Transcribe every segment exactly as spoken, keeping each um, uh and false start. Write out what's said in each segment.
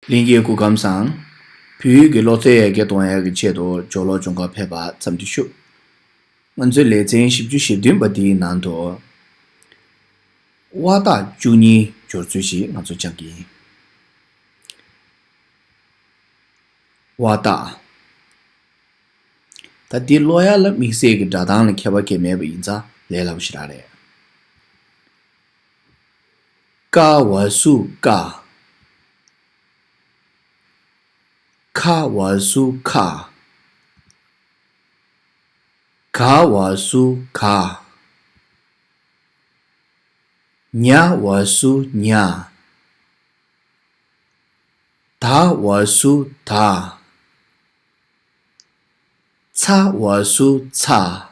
ལྷན་རྒྱས་སྐུ་ཁམས་བཟང་། བོད་ཡིག་གི་སློབ་ཚན་ཡར་རྒྱས་གཏོང་ཡག་གི་ཆེད་དུ་ཇོ་ལོ་ཇོ་ཁང་ཕེབས་པར་འཚམས་འདྲི་ཞུ། ང་ཚོའི་ལེ་ཚན་བཞི་བཅུ་ཞེ་བདུན་པ་འདིའི་ནང་དུ། དབའ་རྟགས་བཅུ་གཉིས་སྦྱོར་ཚུལ་ཞིག་ང་ཚོ་སྦྱང་གི་ཡིན། དབའ་རྟགས། ད་འདི་ཀློག་ཡག་ལ་དམིགས་བསལ་གྱི་སྒྲ་གདངས་ལ་ཁྱད་པར་གང་ཡང་མེད་པ་ཡིན་ཙང་ལས་སླ་པོ་ཞེ་དྲག་རེད། ཀ་བ་སུ་ཀ། ཁ་བ་སུ་ཁ། ག་བ་སུ་ག། ཉ་བ་སུ་ཉ། ད་བ་སུ་ད། ཚ་བ་སུ་ཚ།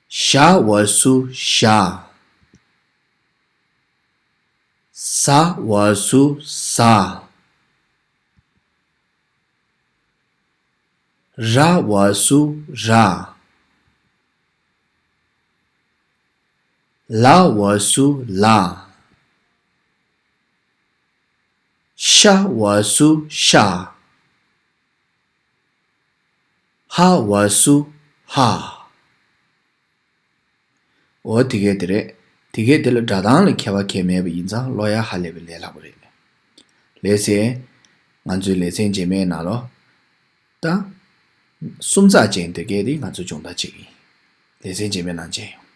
ཞ་བ་སུ་ཞ། ཟ་བ་སུ་ཟ། ར་བ་སུ་ར། ལ་བ་སུ་ལ། ཤ་བ་སུ་ཤ། ཧ་བ་སུ་ཧ། འོ་དེ་གས་དེ་རེད། དེ་གས་དེ་ལ་སྒྲ་གདངས་ལ་ཁྱད་པར་གང་ཡང་མེད་པ་ཡིན་ཙང་ཀློག་ཡག་ཧ་ལས་པའི་ལས་སླ་པོ་རེད། ལགས་སེ། ང་ཚོའི་ལེ་ཚན་རྗེས་མའི་ནང་ལོགས། ད། གསུམ་ཚེག་ཅན་དེ་གས་དེ་ང་ཚོ་སྦྱོང་བརྡར་བྱེད་ཀྱི་ཡིན། ལེ་ཚན་རྗེས་མའི་ནང་མཇལ་ཡོང་།